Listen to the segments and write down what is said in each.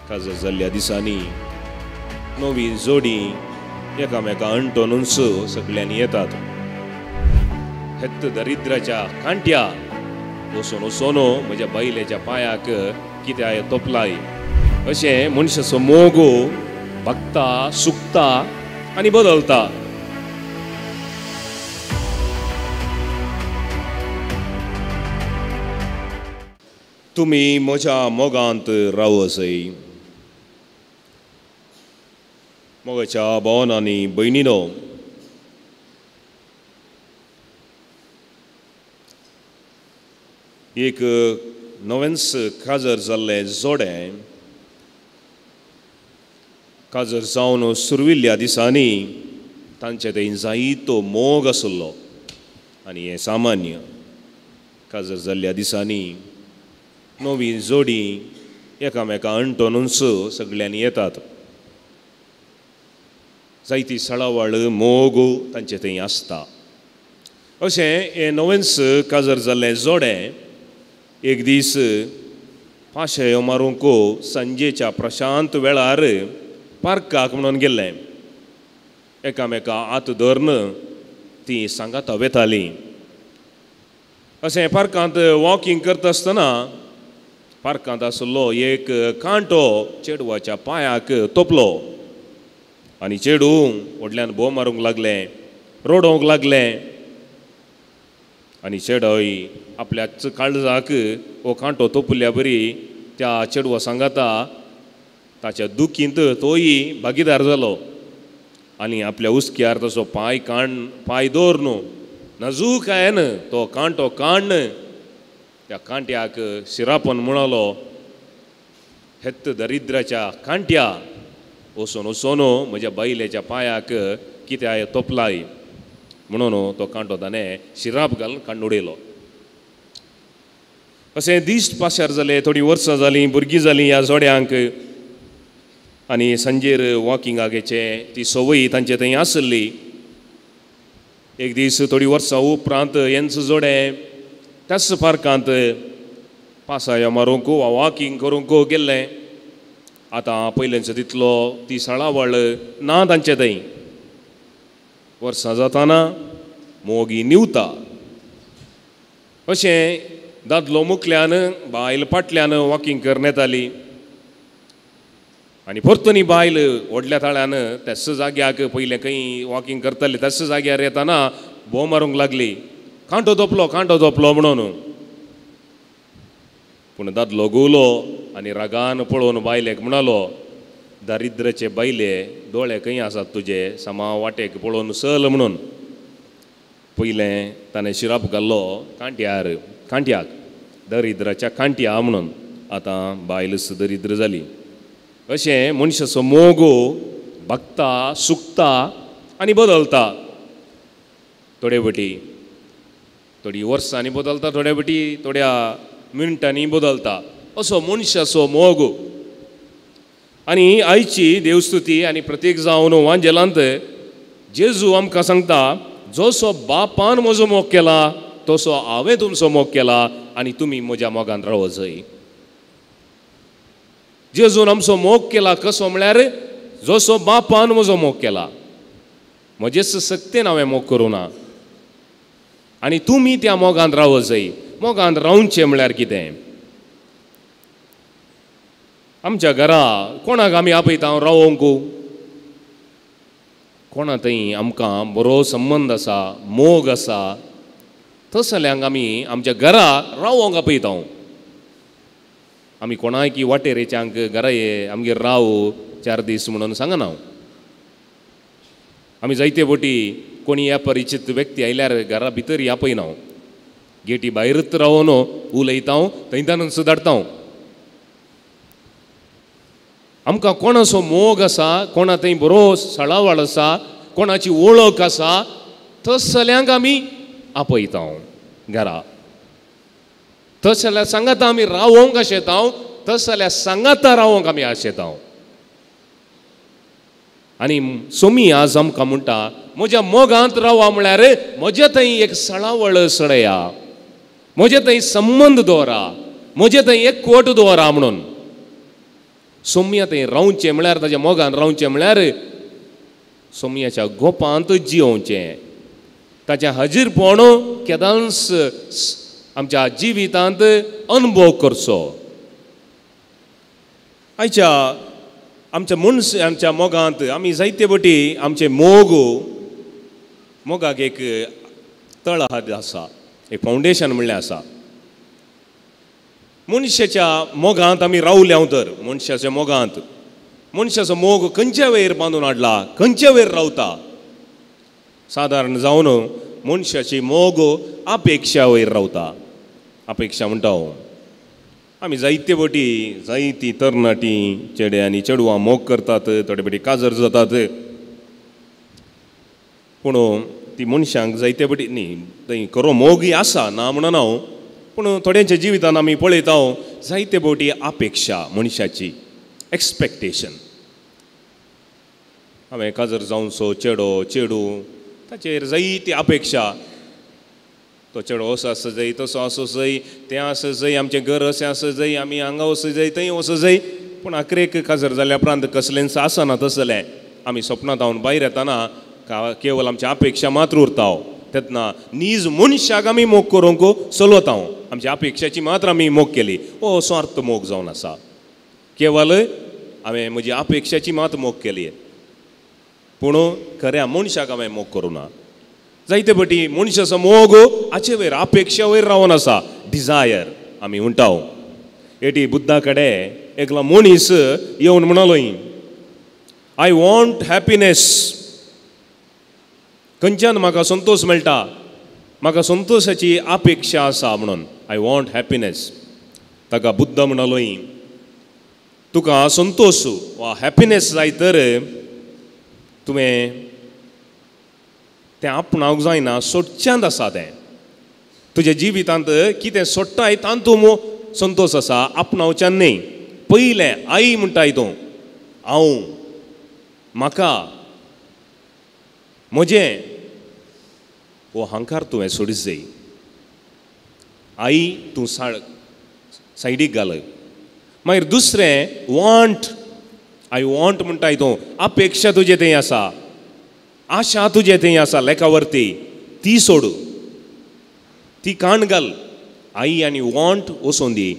काजर जाल्ल्या दिसांनी नवी जोडी एकामेका अंटोनूच सगल्यांनी येतात. हेत दरिद्राच्या कांट्या वचून वचून म्हज्या बायलेच्या पांयाक कित्याक तोपलाय अशें मनशाचो मोग भागता, सुकता आनी बदलता. तुमी म्हज्या मोगांत रावसय. मोगाच्या भावान आनी भयणीनो, एक नवेंच काजर जाल्लें जोडें काजर जावन सुरविल्ल्या दिसांनी तांचे थंय जायतो मोग आसलो आनी हें सामान्य. काजर जाल्ल्या दिसांनी नवी जोडी एकामेका अंटोनूच सगल्यांनी येतात. जायती सळावळ मोग तांचे थंय आसता. अशें हें नवेंच काजर जाल्लें जोडें एक दीस पाशेयो मारूंक सांजेच्या प्रशांत वेळार पार्काक म्हणून गेल्लें. एकामेका हात धरून तीं सांगाता वेतालीं. अशें पार्कांत वॉकिंग करता आसतना पार्कांत आशिल्लो एक कांटो चेडवाच्या पांयाक तोपलो आनी चेडूं व्हडल्यान बोव मारूंक लागलें, रडोवंक लागलें आनी चेडोय आपल्याच काळजाक हो कांटो तोपल्या बरी त्या चेडवा सांगाता ताच्या दुखींत तोय भागीदार जालो आनी आपल्या हुस्क्यार तसो पांय काण पांय दवर न्हू नाजूकायेन तो कांटो काण्ण त्या कांट्याक शिरापन म्हणालो, हेत दरिद्राच्या कांट्या वचून वचून म्हज्या बायलेच्या पांयाक कित्याक तोपलाय म्हणून तो कांटो ताणें शिराप घालून काण्ण उडयलो. अशें दीस पाशार जाले, थोडीं वर्सां जालीं, भुरगीं जालीं ह्या जोड्यांक आनी सांजेर वॉकिंगाक येचें ती संवय तांचे थंय आसली. एक दीस थोडीं वर्सां उपरांत हेंच जोडें त्याच पार्कांत पासायो मारूंक वा वॉकिंग करूंक गेल्लें. आतां पयलेंच तितलो ती सळावळ ना तांचे थंय. वर्सां जाताना मोगी निवता. अशें दादलो मुखल्यान बायल फाटल्यान वॉकिंग करून येताली आनी परतून बायल व्हडल्या ताळ्यान त्याच जाग्याक पयलें खंय वॉकिंग करताली त्याच जाग्यार येताना बोव मारूंक लागली, कांटो तोपलो, कांटो तोपलो म्हणून. पूण दादलो गुवलो आनी रागान पळोवन बायलेक म्हणालो, दारिद्र्याचे बायले दोळे खंय आसात तुजे, समा वाटेक पळोवन चल म्हणून. पयलें ताणें शिराप घाल्लो कांट्यार, कांट्याक, दरिद्राच्या कांट्या म्हणून. आतां बायलच दरिद्र जाली. अशें मनशाचो मोग भागता, सुकता आनी बदलता. थोडे फावटी थोडी वर्सांनी बदलता, थोडे फावटी थोड्या मिनटांनी बदलता. असो मनशाचो मोग. आनी आयची देवस्तुती आनी प्रतीक जावन वांजेलांत जेजू आमकां सांगता, जसो बापान म्हजो मोग केला तसो हांवें तुमचो मोग केला आनी तुमी म्हज्या मोगान रावो जाय. जेजून आमचो मोग केला कसो म्हळ्यार जसो बापान म्हजो मोग केला, म्हजेच सक्तेन हांवें मोग करूं ना आनी तुमी त्या मोगान रावो जाय. मोगान रावचें म्हळ्यार कितें? आमच्या घरा कोणाक आमी आपयता रावोंक? कोणा थंय आमकां बरो संबंद आसा, मोग आसा, तसल्यांक आमी आमच्या घरा रावोंक आपयता. आमी कोणाकी वाटेर येच्यांक घरा ये आमगेर राव 4 दीस म्हणून सांगना. आमी जायते फावटी कोणी अपरिचीत व्यक्ती आयल्यार घरा भितर आपयना, गेटी भायरच रावन उलयता, थंयच्यानूच धाडटा. आमकां कोणाचो मोग आसा, कोणा थंय बरो सळावळ आसा, कोणाची वळख आसा, तसल्यांक आमी आपयता घरा. तसल्या सांगाता आमी रावोंक आशेता, तसल्या सांगाता रावोंक आमी आशेता. आनी सोमी आज आमकां म्हणटा, म्हज्या मोगांत रावा म्हळ्यार म्हज्या थंय एक सळावळ सळया, म्हजे थंय संबंद दवरा, म्हजे थंय एक कोट दवरा म्हणून. सोम्या थंय रावचें म्हळ्यार ताच्या मोगान रावचें म्हळ्यार सोम्याच्या गोपांत जियोवचें, ताचें हाजीरपण केदांच आमच्या जिवितांत अनुभव करचो. आयच्या आमच्या मनस आमच्या मोगांत आमी जायते पटी आमचे मोग मोगाक एक तळहात आसा, एक फावंडेशन म्हणलें आसा. मनशाच्या मोगांत आमी रावल्या तर मनशाच्या मोगांत मनशाचो मोग खंयच्या वयर बांदून हाडला, खंयच्या वयर रावता. सादारण जावन मनशाची मोग अपेक्षा वयर रावता. अपेक्षा म्हणटा हांव आमी जायते पटी जायती तरणाटी चेडे आनी चेडवां मोग करतात, थोडे पटी काजर जातात, पूण ती मनशांक जायते पटी न्ही थंय खरो मोगय आसा ना म्हणना हांव, पूण थोड्यांच्या जिवितान आमी पळयता जायते पटी अपेक्षा मनशाची एक्सपेक्टेशन. हांवें काजर जावचो चेडो चेडूं ताचेर जायती अपेक्षा, तो चेडो असो आसा जाय, तसो आसो जाय, तें आसा जाय, आमचें घर अशें आसा जाय, आमी हांगा वचो जाय, थंय वचो जाय. पूण आखरेक काजर जाल्या उपरांत कसलेंच आसना तसलें. आमी सपनां धांवन भायर येतना केवल आमची अपेक्षा मात्र उरता. तेन्ना नीज मनशाक आमी मोग करूंक चलता, आमच्या अपेक्षाची मात्र आमी मोग केली. हो स्वार्थ मोग जावन आसा. केवल हांवें म्हजी अपेक्षाची मात मोग केली, पूण खऱ्या मनशाक हांवें मोग करूं ना. जायते पटी मनशाचो मोग हाचे वयर अपेक्षा वयर रावन आसा, डिजायर आमी म्हणटा. एटी बुद्धा कडेन एकलो मनीस येवन म्हणलो, I want happiness. खंयच्यान म्हाका संतोश मेळटा, म्हाका संतोशाची अपेक्षा आसा म्हणून I want happiness. ताका बुद्ध म्हणलो, तुका संतोश वा हॅपिनेस जाय तर तुवें तें आपणावंक जायना, सोडच्यांत आसा तें. तुज्या जिवितांत कितें सोडटाय तातूंत संतोश आसा, आपणावच्यान न्हय. पयलें आई म्हणटाय तूं, हांव, म्हाका, म्हजें, हो अहंकार तुवें सोडीत जाय. आई तूं सायडीक घाल. मागीर दुसरें वॉन्ट, I want म्हणटाय तूं, अपेक्षा तुजें थंय आसा, आशा तुजें थंय आसा लेखावरती, ती सोड, ती काण घाल. आई आनी वॉन्ट वचोन दी,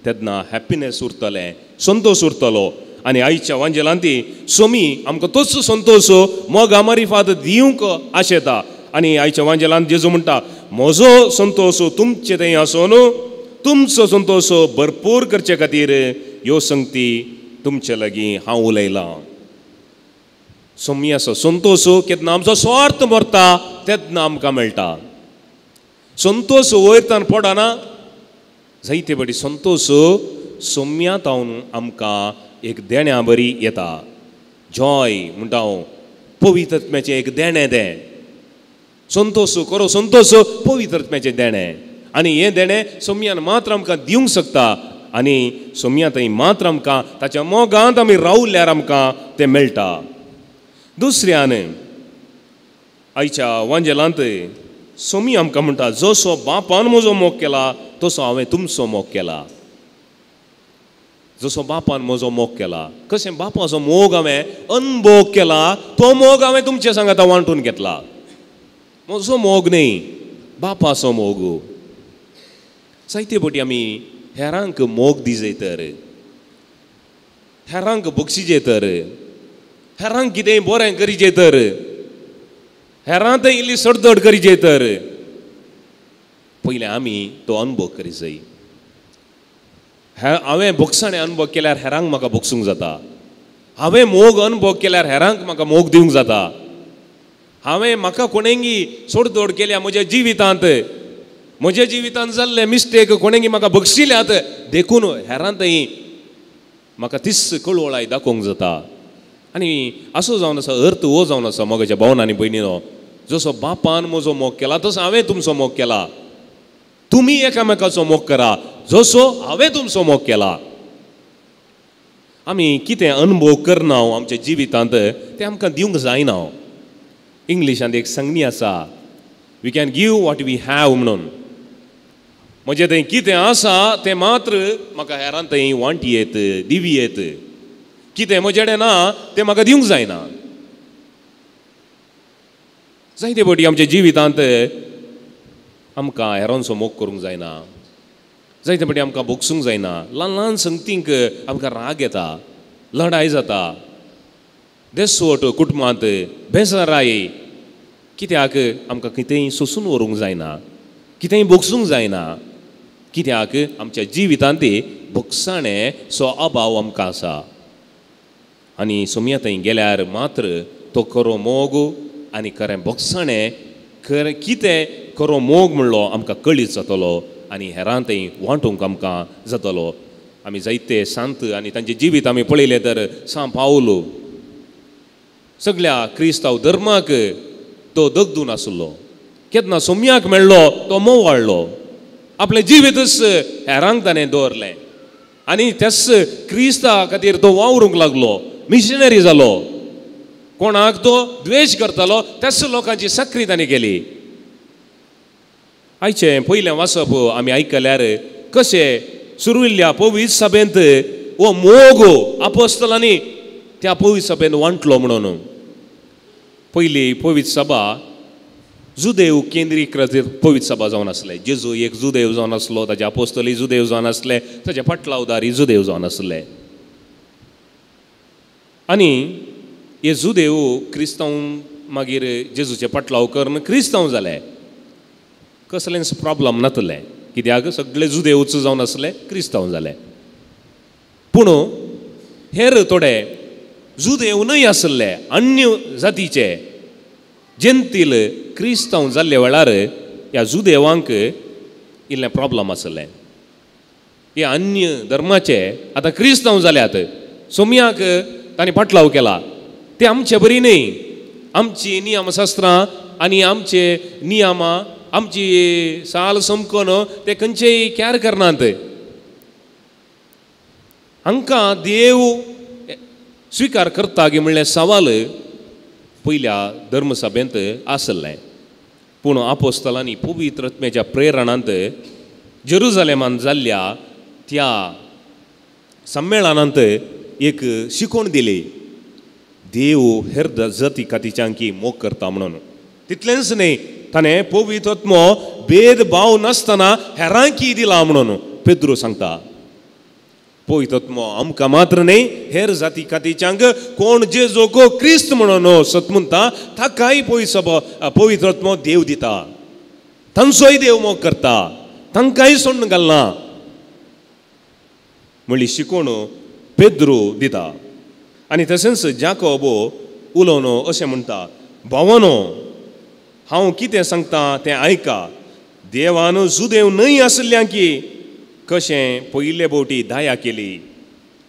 तेन्ना हॅपिनेस उरतलें, संतोश उरतलो. आनी आयच्या वांजेलांत ती सोमी आमकां तोच संतोश मोगा मारिफात दिवंक आशेता. आनी आयच्या वांजेलांत जेजू म्हणटा, म्हजो संतोश तुमचे थंय आसून तुमचो संतोश भरपूर करचे खातीर ह्यो संगती तुमचे लागीं हांव उलयलां. सोम्याचो संतोश केन्ना आमचो स्वार्थ मरता तेन्ना आमकां मेळटा. संतोश वयरतान पडना, जायते फावटी संतोश सोम्यांत आमकां एक देण्या बरी येता. जॉय म्हणटा हांव, पवित्रत्म्याचें एक देणें तें. संतोश करो संतोश पवित्रत्म्याचें देणें. आनी हें देणें सोम्यान मात्र आमकां दिवंक शकता. आनी सोम्या थंय मात्र आमकां ताच्या मोगांत आमी रावल्यार आमकां तें मेळटा. दुसऱ्यान आयच्या वांजेलांत सोमी आमकां म्हणटा, जसो बापान म्हजो मोग केला तसो हांवें तुमचो मोग केला. जसो बापान म्हजो मोग केला, कशें बापाचो मोग हांवें अनभोग केला, तो मोग हांवें तुमचे सांगाता वांटून घेतला. म्हजो मोग न्हय, बापाचो मोग. जायते फावटी आमी हेरांक मोग दिजे तर, हेरांक बक्षिजे तर, हेरांक कितेंय बरें करिजे तर, हेरां थंय इल्ली सडदड करिजे तर, पयलें आमी तो अनुभव करी जाय. हांवें भोगसाणें अनुभव केल्यार हेरांक म्हाका भोगसूंक जाता. हांवें मोग अनुभव केल्यार हेरांक म्हाका मोग दिवंक जाता. हांवें म्हाका कोणेंगी सोडदोड केल्या म्हज्या जिवितांत, म्हज्या जिवितांत जाल्ले मिस्टेक कोणेंगी म्हाका बक्षिल्यात, देखून हेरां थंय म्हाका तीच कळवळाय दाखोवंक जाता. आनी असो जावन आसा अर्थ हो जावन आसा मोगाच्या भावन आनी भयणीनो, जसो बापान म्हजो मोग केला तसो हांवें तुमचो मोग केला. तुमी एकामेकाचो मोग करा जसो हांवें तुमचो मोग केला. आमी कितें अनुभव करना आमच्या जिवितांत तें आमकां दिवंक जायना. इंग्लिशांत एक संज्ञा आसा, we can give what we have म्हणून. म्हजें थंय कितें आसा तें मात्र म्हाका हेरां थंय वांटी येत, दिवी येत. कितें म्हजें ना तें म्हाका दिवंक जायना. जायते फावटी आमच्या जिवितांत आमकां हेरांचो मोग करूंक जायना, जायते फावटी आमकां भोगसूंक जायना, ल्हान ल्हान संगतींक आमकां राग येता, लढाय जाता, देसवट कुटुंबांत बेजाराय. कित्याक आमकां कितेंय सोंसून व्हरूंक जायना, कितेंय भोगसूंक जायना. कित्याक आमच्या जिवितांत भोगसाणेचो अभाव आमकां आसा. आनी सोमया थंय गेल्यार मात्र तो खरो मोग आनी खरें भोगसाणें, खरें कितें खरो मोग म्हणलो आमकां कळीत जातलो आनी हेरां थंय वांटूंक आमकां जातलो. आमी जायते सांत आनी तांचें जिवीत आमी पळयलें तर सांत पावल सगळ्या क्रिस्तांव धर्माक तो दगदून आसलो. केन्ना सोमयाक मेळ्ळो तो मोवाळ्ळो, आपलें जिवीतच हेरांक ताणें दवरलें आनी त्याच क्रिस्ता खातीर तो वावरूंक लागलो, मिशनरी जालो. कोणाक तो द्वेश करतालो त्याच लोकांची सक्री ताणें केली. आयचें पयलें वाचप आमी आयकल्यार कशें सुरविल्ल्या पवित्र सभेंत हो मोग आपोस्तलांनी त्या पवित्र सभेंत वांटलो म्हणून. पयली पवित्र सभा जुदेव केंद्रीकृत पवित्र सभा जावन आसले. जेजू एक जुदेव जावन आसलो, ताजे आपोस्तली जुदेव जावन आसले, ताजे फाटलावदारी जुदेव जावन आसले. आनी हे जुदेव क्रिस्तांव मागीर जेजूचे पाटलाव करून क्रिस्तांव जाले. कसलेंच प्रॉब्लम नातलें, कित्याक सगळे जुदेवच जावन आसले, क्रिस्तांव जाले. पूण हेर थोडे जुदेव न्हय आसले, अन्य जातीचे जेंतील क्रिस्तांव जाल्ले वेळार ह्या जुदेवांक इल्लें प्रॉब्लम आसलें. हे अन्य धर्माचे आतां क्रिस्तांव जाल्यात, सोमयाक तांणी पाटलाव केला, ते आमचे बरी न्हय. आमची नियमशास्त्रां आनी आमचे नियमां आमची साल समकून ते खंयचेय कॅर करनात. हांकां देव स्विकार करता की म्हणलें सवाल पयल्या धर्मसभेंत आसलें. पूण आपोस्तलांनी पवित्र आत्म्याच्या प्रेरणांत जेरुजलेमान जाल्ल्या त्या संमेळनांत एक शिकवण दिली, देव हेर जाती कातीच्यांकी मोग करता म्हणून. तितलेंच न्हय, ताणें पवित्र आत्मो भेदभाव नासतना हेरांकी दिला म्हणून पेद्रू सांगता. पवित्र आत्मो आमकां मात्र न्हय, हेर जाती कातीच्यांक कोण जेजूक क्रिस्त म्हणून सत म्हणटा ताकाय पवित्र आत्मो देव दिता, तांचोय देव मोग करता, तांकांय सोडून घालना म्हणली शिकवण पेद्रू दिता. आनी तशेंच जाकोब उलोवन अशें म्हणटा, भावानो हांव कितें सांगता तें आयका. देवान जुदेव न्हय आसल्या की कशें पयले भोवटी दया केली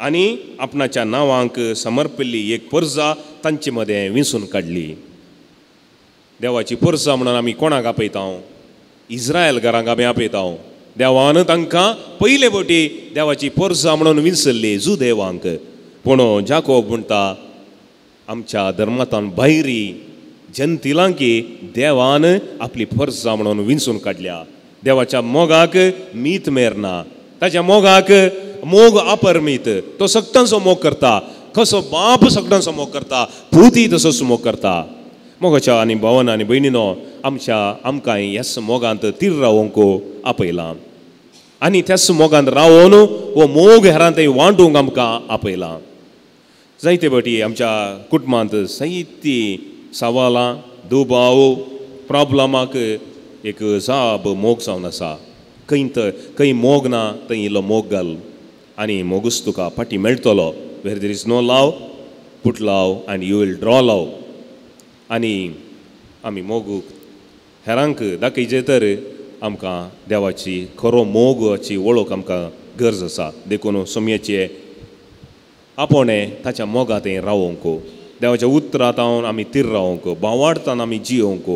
आनी आपणाच्या नांवांक समर्पिल्ली एक परजा तांचे मदें विंचून काडली. देवाची परजा म्हणून आमी कोणाक आपयता? इस्रायल घरांक आमी आपयता. देवान तांकां पयले भोवटी देवाची परजा म्हणून विंचल्ली जुदेवांक. पूण जाकोब म्हणटा आमच्या धर्मांतल्यान भायरी जनतिलांकी देवान आपली फर्जा म्हणून विंचून काडल्या. देवाच्या मोगाक मीत मेरना, ताच्या मोगाक मोग अपरमीत, तो सगळ्यांचो मोग करता. कसो बाप सगळ्यांचो मोग करता, पुती तसोच मोग करता. मोगाच्या आनी भावन आनी भयणीनो आमच्या आमकां ह्याच मोगांत तीर रावोंक आपयलां आनी त्याच मोगांत रावोन हो मोग हेरांत वांटूंक आमकां आपयलां. जायते फावटी आमच्या कुटुंबांत जायतीं सवालां, दुबाव, प्रॉब्लमाक एक जाब मोग जावन आसा. खंय तर खंय मोग ना थंय इल्लो मोग घाल आनी मोगूच तुका फाटीं मेळटलो. Where there is no love put love and you will draw love. आनी आमी मोग हेरांक दाखयचे तर आमकां देवाची खरो मोगाची वळख आमकां गरज आसा. देखून सोमयाचे आपोवणें ताच्या मोगांत रावोंक, देवाच्या उतरांत आमी तीर रावोंक, भावार्थान आमी जियोंक,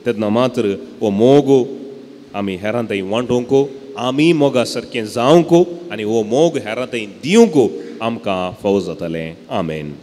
तेन्ना मात्र हो मोग आमी हेरां थंय वांटोवंक, आमी मोगा सारकें जावंक आनी हो मोग हेरां थंय दिवंक आमकां फावो जातलें. आमेन.